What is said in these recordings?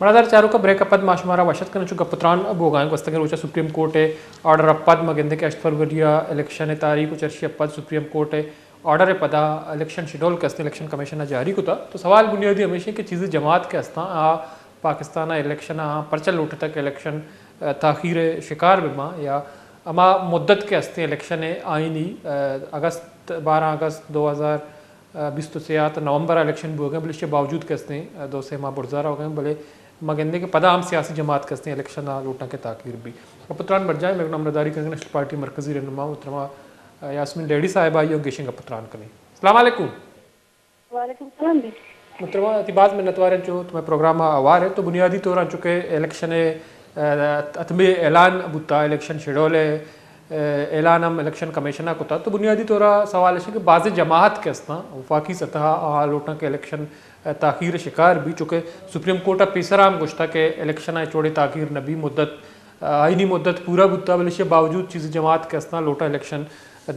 مڑادار چاروکاں، بریک ءَ پد ما شمارا وش اتک کنیں۔ چو گپ ءُ تران بوگا ایں، گوستگیں روچا سپریم کورٹ ءِ آرڈر ءَ پد ما گندیں کہ ہشت فروری ءَ الیکشن ءِ تاریخ ءُ چرشی ءَ پد سپریم کورٹ ءِ آرڈر ءِ پدا الیکشن شیڈول کہ استیں الیکشن کمیشن ءَ جاری کتا۔ تو سوال بنیادی ہمیش ایں کہ چیزے جماعت کہ استاں آ پاکستان ءَ الیکشن ءَ آ پرچا لوٹتگ کہ الیکشن، ءَ، تاخیر ءِ شکار بہ باں یا ہما مدت کہ استیں الیکشن ءِ آئینی، ءَ، اگست، بارہ اگست دو ہزار بیست ءُ سے ءَ تاں نومبر ءَ الیکشن بوگ ءَ، بلے ایشی ءِ باوجود کہ استیں دو سے ماہ برزا روگ ءَ، بلے ما گندیں کہ پدا ہم سیاسی جماعت کہ استیں الیکشن ءَ لوٹاں کہ تاخیر بی۔ گپ ءُ تران برجاہ ایں، مئے گوں ہمراہداری کنگ ءَ نیشنل پارٹی ءِ مرکزی رہنما محترمہ، ءَ، یاسمین ڈیڈی صاحبہ، آئی ءَ گیشیں گپ ءُ تران کنیں۔ السلام علیکم۔ وعلیکم السلام جی۔ محترمہ، تئی باز منتوار ایں چو تو مئے پروگرام ءَ ہوار ئے۔ تو بنیادی طور ءَ چونکہ الیکشن ءِ، ءَ، حتمی اعلان بوتا، الیکشن شیڈول ءِ، ءَ، اعلان ہم الیکشن کمیشن ءَ کتا۔ تو بنیادی طور ءَ سوال ایش ایں کہ بازیں جماعت کہ استاں وفاقی سطح ءَ آ لوٹاں کہ الیکشن، ءَ، تاخیر ءِ شکار بی، چونکہ سپریم کورٹ ءَ پیسرا ہم گوشتا کہ الیکشن ءَ ہچ وڑیں تاخیر نہ بی، مدت آئینی مدت پورا بوتا، بلے ایشی ءِ باوجود چیزے جماعت کہ استاں لوٹاں الیکشن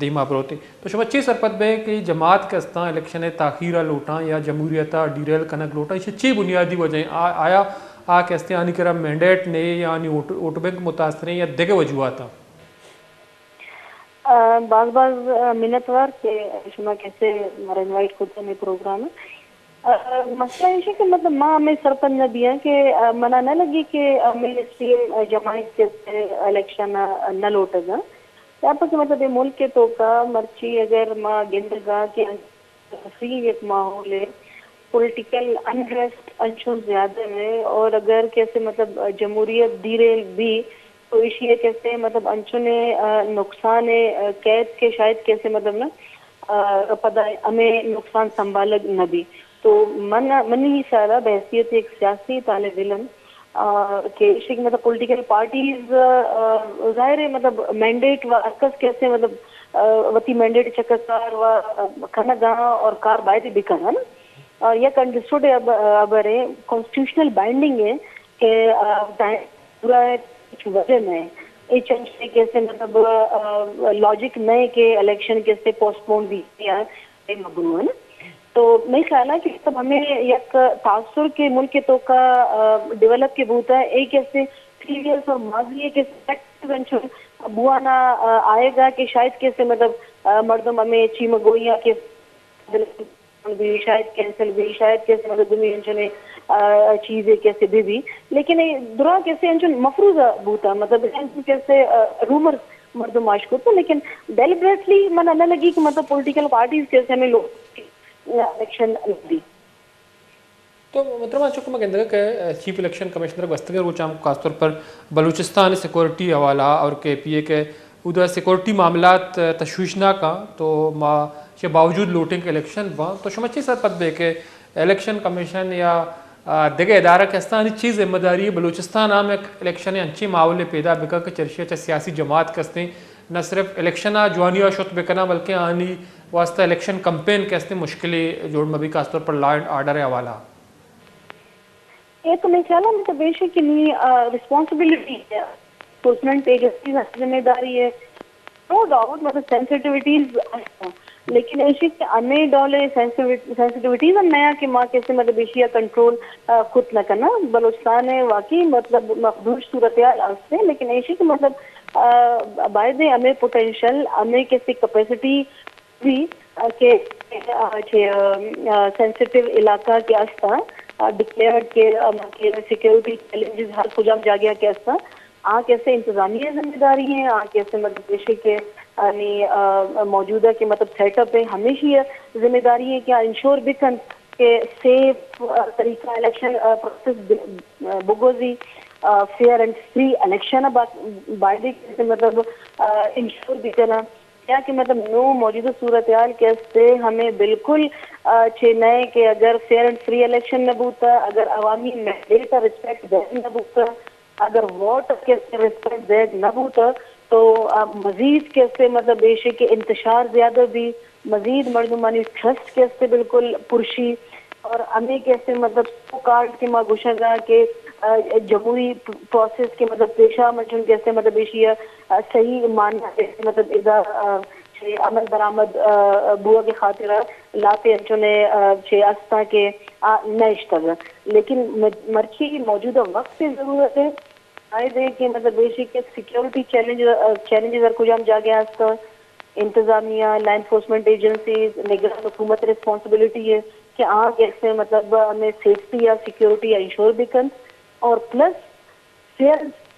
دیما بروت۔ تو شما چے سرپد بئے کہ اے جماعت کہ استاں الیکشن ءِ تاخیر ءَ لوٹاں یا جمہوریت ءَ ڈیریل کنگ لوٹاں، ایشی ءِ چے بنیادی وجہ ایں؟ آ-، آیا آ کہ استیں آنی کرا مینڈیٹ نے یا آنی ووٹ، ووٹ بینک متاثر ایں یا دگہ وجوہات ایں؟ آ، باز باز، آ، منتوار کہ شما کسے مارا انوائٹ کتا مئے پروگرام ءَ۔ آ، مسئلہ ایش ایں کہ مطلب ما ہمے سرپد نہ بیاں کہ، آ، منا نہ لگی کہ، آ، مین اسٹریم، آ، جماعت کسے الیکشن ءَ نہ لوٹگ ءَ۔ یا پہ کہ مطلب اے ملک ءِ توکا مرچی اگر ما گندگ ءَ کہ فری یک ماحول ءَ، پولیٹیکل انریسٹ انچو زیادہ ہے اور اگر کسے مطلب جمہوریت ڈیریل بی تو ایشی ءَ کسے مطلب انچنے، آ، نقصان ءَ، آ، کیت کہ شاید کسے مطلب نا، آ، پدا ہمے نقصان سنبھالگ نہ بی۔ تو من، منی حساب ءَ بحیثیت ایک سیاسی طالب علم، آ، کہ ایشی کہ مطلب پولیٹیکل پارٹیز، آ، ظاہر ہے مطلب مینڈیٹ و ہر کس کسے مطلب، آ، وتی مینڈیٹ چککار و، آ، کنگ ءَ اور کار باید بکن نا۔ آ، یک انڈرسٹوڈ ہبر ہے، کانسٹیٹیوشنل بائنڈنگ ہے کہ، آ، ٹائم پورا ہے، کچھ وجہ نہیں۔ اے چنچے کسے مطلب، آ، لاجک نہیں کہ الیکشن کسے پوسٹ پون بی یا اے مبنو ہے نا۔ تو مئے خیال ہے کہ مطلب ہمیں یک تاثر کے ملک ءِ توکا، آ، ڈیولپ کہ بوتا ہے، اے کسے پریویس اور ماضی ءِ کسے فیکٹرز انچو بوانا، آ، آئے گا کہ شاید کسے مطلب، آ، مردم ہمیں چی مگوئی یا کہ بی، شاید کینسل بی، شاید کسے مطلب دومی انچنے، آ، چیزے کسے بی بی۔ لیکن اے درا کسے انچن مفروضہ بوتا، مطلب انچن کسے، آ، رومرز مردم آش کرتا، لیکن ڈیلیبریٹلی منا نہ لگی کہ مطلب پولیٹیکل پارٹیز کسے ہمیں لوگ الیکشن دی۔ تو محترمہ، چونکہ ما گندگا کہ چیف الیکشن کمشنر گوستگیں روچاں خاص طور پر بلوچستان سیکورٹی حوالہ اور کے پی اے کہ اودا سیکورٹی معاملات تشویشناک آں، تو ما چہ باوجود لوٹیں کہ الیکشن باں، تو شما چی سرپد بے کہ الیکشن کمیشن یا، آ، دگہ ادارہ کہ استانی چی ذمہ داری ہے بلوچستان ہم یک الیکشن انچیں ماحول پیدا بکا کہ چرشیا چہ سیاسی جماعت کہ استیں نہ صرف الیکشن ءَ جوانی ءَ شت بکناں، بلکہ آنی واستہ الیکشن کمپین کہ استیں مشکلے جوڑ مبی، خاص طور پر لا اینڈ آرڈر ءِ حوالہ۔ اے تو مئے خیال ءَ مطلب ایش کہ نی، آ، ریسپانسبلٹی ہے، انفورسمنٹ ایجنسیز ءِ ذمہ داری ہے۔ نو ڈاؤٹ مطلب سینسیٹیوٹیز ہستاں، لیکن ایشی کہ ہمیں ڈول سینسیٹیوٹیز ہم نیا کہ ما کسے مطلب ایشی ءَ کنٹرول، آ، کت نہ کناں۔ بلوچستان ءَ واقعی مطلب مخدوش صورتحال ہستیں، لیکن ایشی کہ مطلب، آ، باید ہمیں پوٹینشل، ہمیں کسے کیپیسٹی بی، آ، کہ، آ، چہ، آ، آ، سینسیٹیو علاقہ کہ است، آ، ڈکلیئرڈ کہ، آ، کہ سیکیورٹی چیلنجز ہر کجام جاگہ کہ است، آ کسے انتظامیہ ذمہ داری ہیں، آ کسے مطلب ایشی کہ، آ، نی، آ، موجودہ کہ مطلب سیٹ اپ ہے، ہمیشی ذمہ داری ہے کہ آ انشور بکن کہ سیف، آ، طریقہ الیکشن، آ، پروسیس ب-، آ، بگوزی، آ، فیئر اینڈ فری الیکشن با-، باید کہ مطلب، آ، انشور بکن۔ یا کہ مطلب نو موجودہ صورتحال کہ است ہے، ہمیں بالکل، آ، چہ نئے کہ اگر فیئر اینڈ فری الیکشن نہ بوتا، اگر عوامی مینڈیٹ ءَ ریسپیکٹ دیگ نہ بوتا، اگر ووٹ ءَ کہ است ریسپیکٹ دیگ نہ بوتا، تو، آ، مزید کہ است مطلب ایشی کہ انتشار زیادہ بی، مزید مردمانی ٹرسٹ کہ است بالکل پرشی۔ اور ہمیں کہ است مطلب سو کالڈ کہ ما گوشگ ءَ کہ، آ، جمہوری پروسیس کہ مطلب پیشہ مچن کہ است مطلب ایشی ءَ، آ، صحیح معنی کہ است مطلب ادا، آ، چہ عمل درآمد، آ، بوگ ءِ خاطر ءَ لاتے انچونے، آ، چہ استاں کہ آ، نہ اشتگ۔ لیکن م-، مرچی موجودہ وقت ءِ ضرورت ہے، باید ہے کہ مطلب ایشی کہ سیکیورٹی چیلنج، چیلنجز ہر کجام جاگہ ہست، انتظامیہ، لا انفورسمنٹ ایجنسیز، نگران حکومت ریسپانسبلٹی ہے کہ آ کیسے مطلب ہمیں سیفٹی یا سیکیورٹی انشور بکن، اور پلس فیئر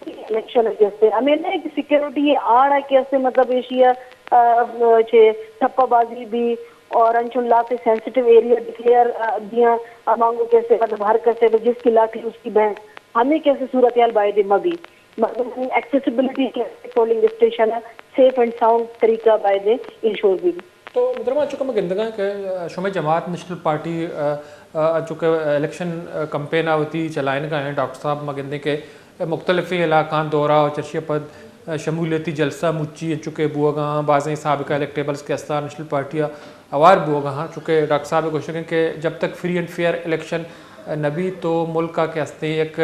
الیکشن کیسے، ہمیں نہ کہ سیکیورٹی آڑا کیسے مطلب ایشی ءَ، آ، چہ ٹپہ بازی بھی اور انچن لا سے سینسیٹیو ایریا ڈکلیئر، آ، دیاں، امانگو کیسے مطلب ہر کسے جس کی لاٹھی اس کی بھینس، ہمیں کیسے صورتحال باید مہ بھی، مطلب ایکسیسیبلٹی کیسے پولنگ اسٹیشن ہے، سیف اینڈ ساؤنڈ طریقہ باید انشور بھی۔ تو محترمہ، چونکہ ما گندگاں کہ، آ، شمئے جماعت نیشنل پارٹی، آ، آ، چونکہ الیکشن، آ، کمپین ءَ وتی چلائینگا ہیں، ڈاکٹر صاحب، ما گندیں کہ مختلفیں علاقہاں دورہ و چرشی ءَ پد، آ، شمولیتی جلسہ مچی انچو کہ بوگا ہیں، بازیں سابقہ الیکٹیبلز کہ استان نیشنل پارٹی ءَ ہوار بوگا ہیں، چونکہ ڈاکٹر صاحب گوشگ کہ جب تک فری اینڈ فیئر الیکشن، آ، نہ بی تو ملک ءَ کہ استیں یک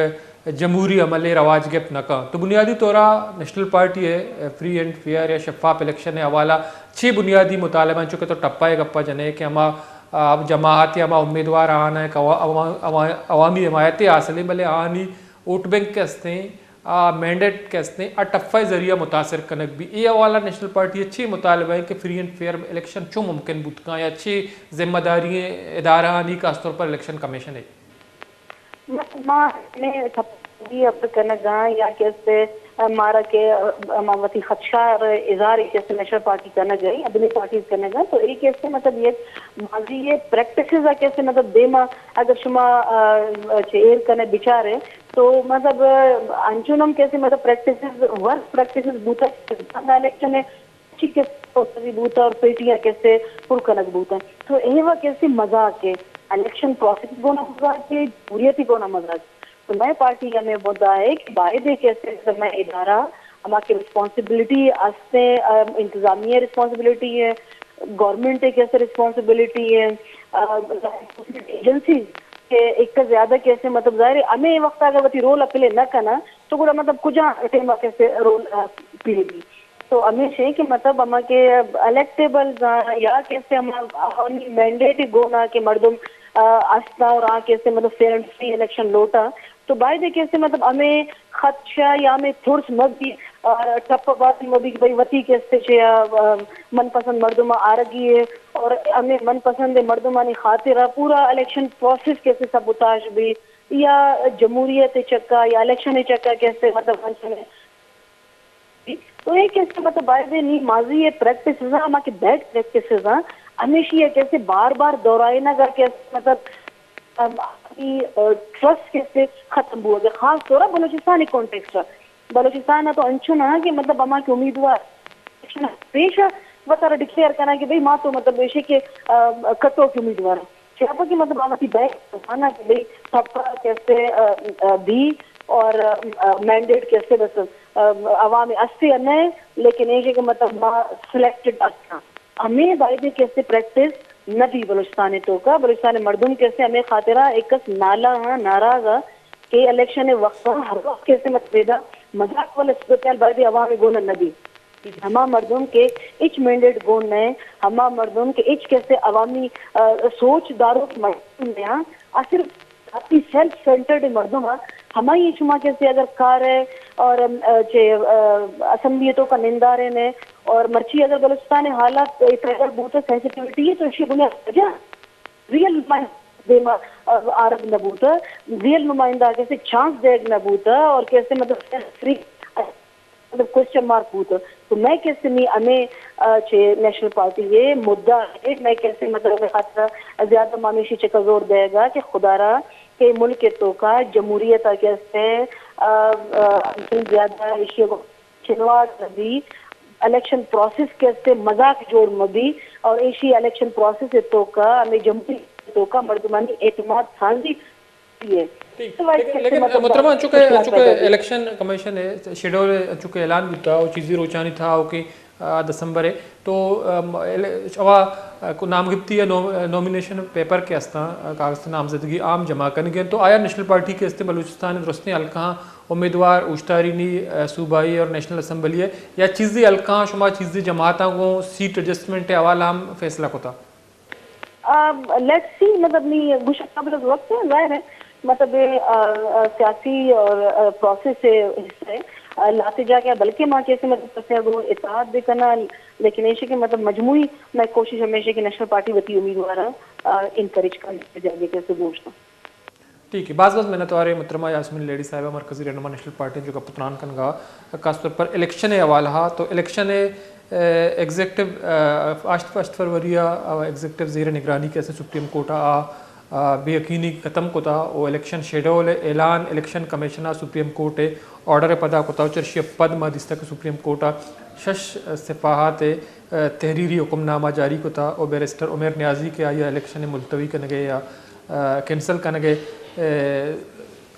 جمہوری عمل ءِ رواج گپت نہ کن۔ تو بنیادی طور ءَ نیشنل پارٹی ءِ فری اینڈ فیئر یا شفاف الیکشن ءِ حوالہ چی بنیادی مطالبہ ہیں؟ چونکہ تو ٹپہ ءِ گپا جنے کہ ہما، آ، جماعت یا ہما امیدوار آن ہیں کہ عوا-، عوا-، عوا-، عوامی حمایت حاصل ہیں، بلے آنی ووٹ بینک کہ استیں، آ مینڈیٹ کہ استیں، آ ٹپہ ءِ ذریعہ متاثر کنگ بی۔ اے حوالہ نیشنل پارٹی ءِ چی مطالبہ ہیں کہ فری اینڈ فیئر الیکشن چون ممکن بوت کن یا چی ذمہ داری ہیں ادارہ آنی خاص طور پر الیکشن کمیشن ہے؟ ما، ما نے تھپی اب کنگا یا کیسے مارا کہ، آ، ما وتی خدشہ اور اظہار کیسے نیشنل پارٹی کنگا، ابنی پارٹیز کنگا، تو اے کیسے مطلب یہ ماضی یہ پریکٹسز آ کیسے مطلب دیما اگر شما، آ، چہ ایر کنے بچارے تو مطلب، آ، انچونم کیسے مطلب پریکٹسز، ورس پریکٹسز بوتا، الیکشن ہے، چی کیسے پروسیس بوتا اور پیٹیاں کیسے پر کنگ بوتا۔ تو اے وا کیسے مذاق ہے، الیکشن پروسیس گونا مذاق ہے، جمہوریتی گونا مذاق ہے۔ تو مئے پارٹی ہمیں مدعا ہے کہ باید ہے کیسے مئے ادارہ ہما کہ ریسپانسبلٹی ہستے، آ، انتظامیہ ریسپانسبلٹی ہے، گورنمنٹ ہے کیسے ریسپانسبلٹی ہے، آ، ایجنسیز کہ ایک کا زیادہ کیسے مطلب ظاہر ہے ہمیں وقت اگر وتی رول پلے نہ کنا تو گڑا مطلب کجا ٹائم کیسے رول، آ، پلے بی۔ تو ہمیش ہے کہ مطلب ہما کہ الیکٹیبلز آں یا کیسے ہما عوامی مینڈیٹ گونا کہ مردم، آ، استاں اور آ کیسے مطلب فیئر اینڈ فری الیکشن لوٹاں، تو باید ہے کیسے مطلب ہمیں خدشہ یا ہمیں ترس مہ بی اور ٹپ باز مہ بی کہ بھئی وتی کیسے چے، آ، آ، من پسند مردم آرگی ہے اور ہمیں من پسند مردمانی خاطر پورا الیکشن پروسیس کیسے سبوتاژ بی یا جمہوریت چکا یا الیکشن چکا کیسے مطلب ہمیں تو اے کیسے مطلب باید ہے نی ماضی اے پریکٹسز آں، ہما کہ بیڈ پریکٹسز آں، ہمیشی اے کیسے بار بار دہرائینگ ءَ کیسے مطلب، ام، آئی، آ، ٹرسٹ کیسے ختم بوگ ءَ، خاص طور ءَ بلوچستانی کانٹیکسٹ ءَ۔ بلوچستان ءَ تو انچو نہ کہ مطلب ہما کہ امیدوار پیش ءَ وتارا ڈکلیئر کناں کہ بھئی ما تو مطلب ایشی کہ، آ، کٹ آف امیدوار آں۔ چیا کہ مطلب آ وتی بیک زاناں کہ بھئی تھپہ کیسے، آ، آ، بی اور، آ، مینڈیٹ کیسے بس، آ، عوام ہستے نہ، لیکن ایشی کہ مطلب ما سلیکٹڈ ہستاں۔ ہمیں باید کیسے پریکٹس نہ بی بلوچستان توکا، بلوچستان مردم کیسے ہمیں خاطرہ ایک کس نالا ہاں، ناراض ہاں کہ الیکشن وقت ہر وقت کیسے مطلب مذاق والا صورتحال باید عوام گونا نہ بی۔ ہما مردم کہ ہچ مینڈیٹ گون نہ، ہما مردم کہ ہچ کسے عوامی، آ، سوچ داروک مردم نہ، آ صرف اپنی سیلف سینٹرڈ مردم آ، ہمائی شما کسے اگر کار ہے اور، آ، چے، آ، اسمبلی توکا نندارے نے اور مرچی اگر بلوچستان حالات اتنا اگر بوتا سینسیٹیوٹی ہے تو اشی بنیاد وجہ ریئل نمائندہ دیما، آ، آرگ نہ بوتا، ریئل نمائندہ کسے چانس دیگ نہ بوتا اور کسے مطلب فری مطلب کوسچن مارک بوت۔ تو مئے کسے نی ہمے، آ، چے نیشنل پارٹی اے مدعا اے، مئے کسے مطلب ہمے خاطرا زیادہ ما ہمیشی چکا زور دئیگا کہ خدا را کہ ملک توکا جمہوریت کسے، آ، آ، زیادہ ایشی چنواڑ مبی، الیکشن پروسیس کسے مذاق جوڑ مبی اور ایشی الیکشن پروسیس توکا ہمے جمہوریت توکا مردمانی اعتماد سازی ٹھیک۔ لیکن، لیکن مطلب محترمہ، چونکہ، چونکہ الیکشن کمیشن ہے، شیڈول ہے، چونکہ اعلان بوتا، وہ چیزی روچانی تھا، اوکے، آ، دسمبر ہے۔ تو، ام، ال-، اوا، آ، کو نام گپتی یا نو-، نومینیشن پیپر کے استاں، آ، کاغذ نامزدگی عام جمع کنگے۔ تو آیا نیشنل پارٹی کے استے بلوچستان درستیں حلقہ امیدوار اوشتاری نی، آ، صوبائی اور نیشنل اسمبلی ہے یا چیزی حلقہ شما چیزی جماعتاں کو سیٹ ایڈجسٹمنٹ حوالہ ہم فیصلہ کتا؟ لیٹس سی، مطلب نی گوش قبل از وقت ہے، ظاہر ہے، مطلب سیاسی اور پروسیس سے حصہ ہے۔ لاتے جا گیا، بلکہ ماں کیسے مطلب کسے کو اطاعت بھی کرنا، لیکن ایسے کہ مطلب مجموعی میں کوشش ہمیشہ کہ نیشنل پارٹی وتی امیدوار انکریج کرنے جا گیا کیسے گوشت۔ ٹھیک ہے، باز باز منتوار ہیں محترمہ یاسمین لیڈی صاحبہ، مرکزی رہنما نیشنل پارٹی جو گپ تران کنگا، خاص طور پر الیکشن حوالہ ہا، تو الیکشن ایگزیکٹو اشت اشت فروری ایگزیکٹو زیر نگرانی کیسے سپریم کورٹ آ بے یقینی ختم کتا و الیکشن شیڈول اعلان election commission supreme court order پدا کتا و چرشی پد ما دیستا کہ سپریم کورٹ شش صفحات تحریری حکم نامہ جاری کتا و بیرسٹر عمیر نیازی کہ آئی الیکشن ملتوی کنگے یا کینسل کنگے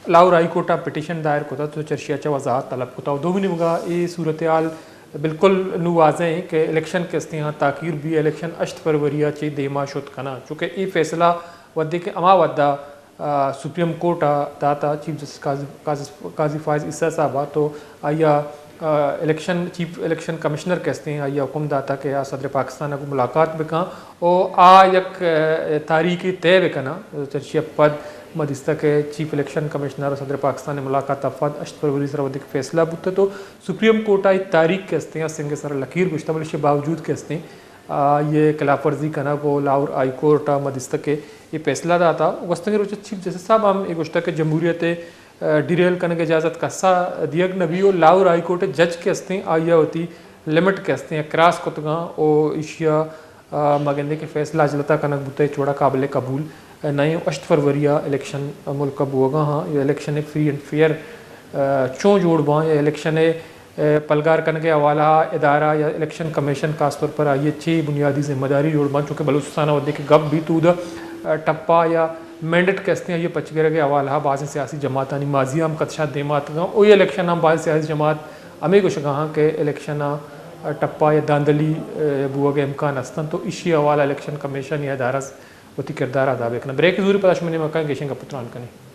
لاہور ہائی کورٹ ء پٹیشن دائر کتگ تو چرشی ء چہ وضاحت طلب کتگ و دومی نیمگا اے صورتحال بالکل نوں واضح ایں کہ الیکشن کہ استیں آ تاخیر بی، الیکشن ہشت فروری ء چہ دیما شت کناں، چونکہ اے فیصلہ وھدے کہ ہما وھدا سپریم کورٹ ء داتا چیف جسٹس قاضی، قاضی، قاضی فائز عیسی صاحب ء تو آئی ء الیکشن، چیف الیکشن کمشنر کہ استیں آئی ء حکم داتا کہ آ صدر پاکستان ء گوں ملاقات بکاں و آ یک تاریخے طے بکناں، چرشی ء پد ما دیستگ کہ چیف الیکشن کمشنر و صدر پاکستان ء ملاقات ء پد ہشت فروری سرا وھدے کہ فیصلہ بوتہ تو سپریم کورٹ ء اے تاریخ کہ استیں آ سنگ ء سرا لکیر گوشتہ، بلے ایشی باوجود کہ استیں آ یہ خلاف ورزی کنگ و لاہور ہائی کورٹ ء ما دیستگ کہ یہ فیصلہ داتا و گوستگیں روچ ء چیف جسٹس صاحب ہم یہ گوشتہ کہ جمہوریت ء ڈیریل کنگ ء اجازت کسا دیگ نہ بی و لاہور ہائی کورٹ ء جج کہ استیں آئی ء وتی لمٹ کہ استیں کراس کتگاں و ایشی ء آ، ما گندیں کہ فیصلہ اجلتا کنگ بوتہ، اے چوڑا قابل قبول نہ ایں۔ ہشت فروری ء الیکشن ملک ء بوگا ہاں، یہ الیکشن فری اینڈ فیئر، آ، چون جوڑ باں، یہ الیکشن ء، آ، پلگار کنگ ء حوالہ ء ادارہ یا الیکشن کمیشن خاص طور پر آئی ء چے بنیادی ذمہ داری جوڑ باں، چونکہ بلوچستان ء وھدے کہ گپ بیت اود ء، آ، ٹپا یا مینڈیٹ کہ استیں آئی ء پچ گرگ ء حوالہ ء بازیں سیاسی جماعتانی ماضی ء ہم خدشات دیما اتکگاں، و یہ الیکشن ء ہم بازیں سیاسی جماعت ہمے گوشگا ہاں کہ الیکشن ء ٹپا یا دھاندلی، ء، بوگ ء امکان است انت، تو ایشی حوالہ الیکشن کمیشن یا ادارہ وتی کردار ء ادا بہ کناں۔ بریک زوری پدا شمئے نیمگ ء کائیں گیشیں گپ ء تران کنیں۔